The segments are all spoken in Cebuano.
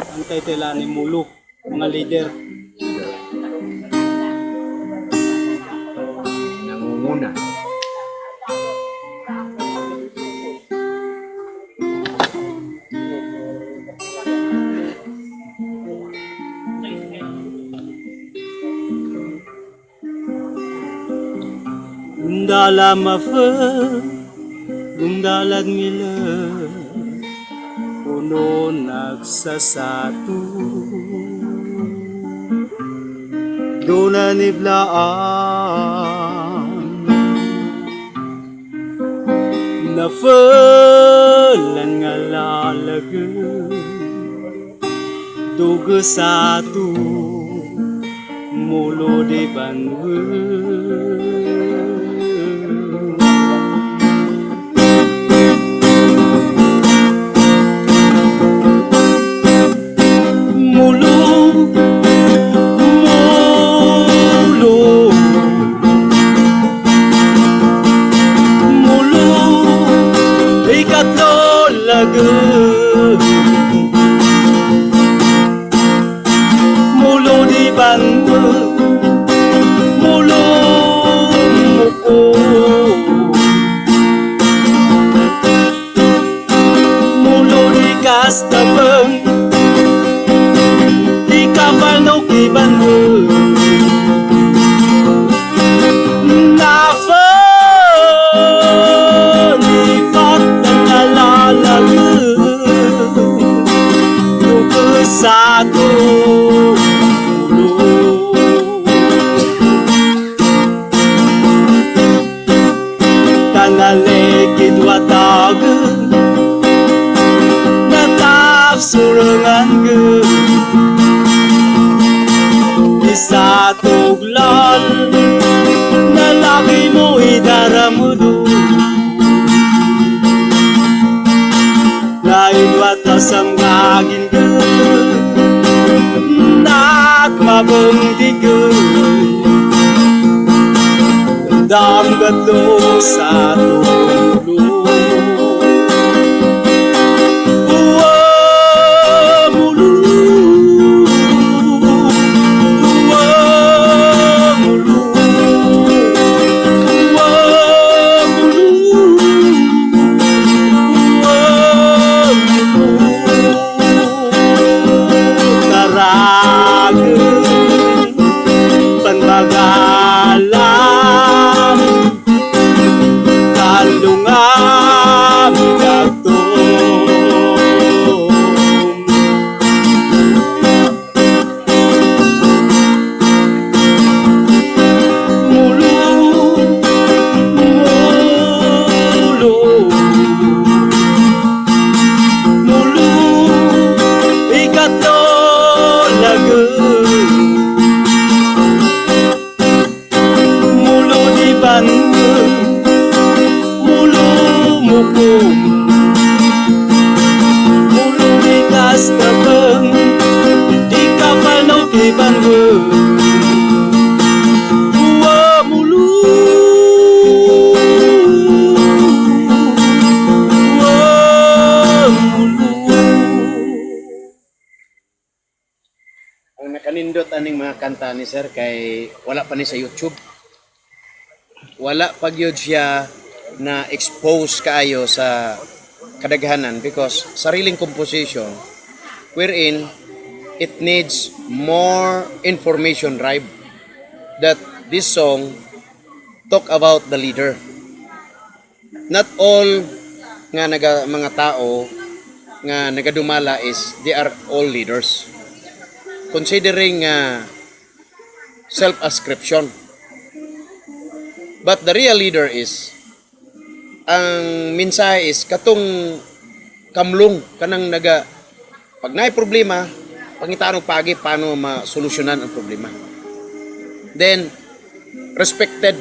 Ang title ani Mulu, mga leader. Nangunguna. Gundala mafa, gundalag nila, puno nagsasatu. Doon niblaan, nafalan nga lalaga, duga satu, mulo di banwa. Mulu, mulu, mulu, ikatlo lagu. Mulu di banwa, mulu muko. Mulu di kastabang, di kapal no kibanwa. Satu mulu Tanalekid watag Natap surangan ge Isa tuglal Na lagi mo idaramudu Lain watasam gagin ge Nat mabang dige Dam gatlo sa tulo. Uwa mulu, uwa mulu, uwa mulu, uwa mulu. Taragan panbagalam talungam dagtom. Mulu, mulu, mulu, ikatlo lagu. Mulo di bangun, mulo mukum, mulo di kastabeng, di kapal no ki bangun. Uwa mulu, uwa mulu. Ang nakanindot aning mga kanta ni sir kay wala pa ni sa YouTube. Wala pa gyud siya na expose kaayo sa kadaghanan because sariling composition wherein it needs more information drive that this song talk about the leader. Not all nga naga, mga tao nga nagadumala is they are all leaders considering self-ascription. But the real leader is, ang mensahe is katong kamlong kanang naga pag naay problema, pangitaan og pagi paano masolusyonan ang problema. Then respected,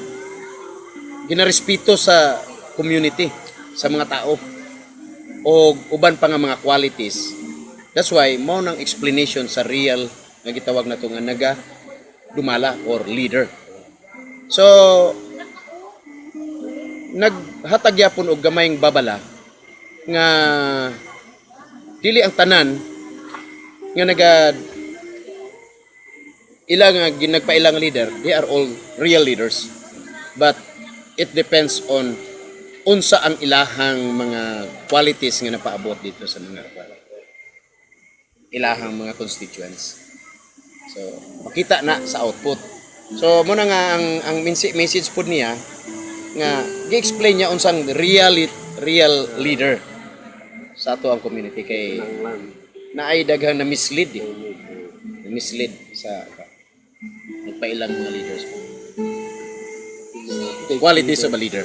ginarespeto sa community, sa mga tao o uban pa nga mga qualities. That's why mao nang explanation sa real nga gitawag nato nga naga dumala or leader. So naghatag gyapon og gamayng babala nga dili ang tanan Nga naga ilang nga ginagpailang leader, they are all real leaders. But it depends on unsa ang ilahang mga qualities nga napaabot dito sa mga ilahang mga constituents. So, makita na sa output. So, muna nga ang message pud niya nga gi-explain niya unsang real real leader sa ato ang community kay naay daghang na mislead eh. Na mislead sa nagpailang mga leaders. Qualities of a leader.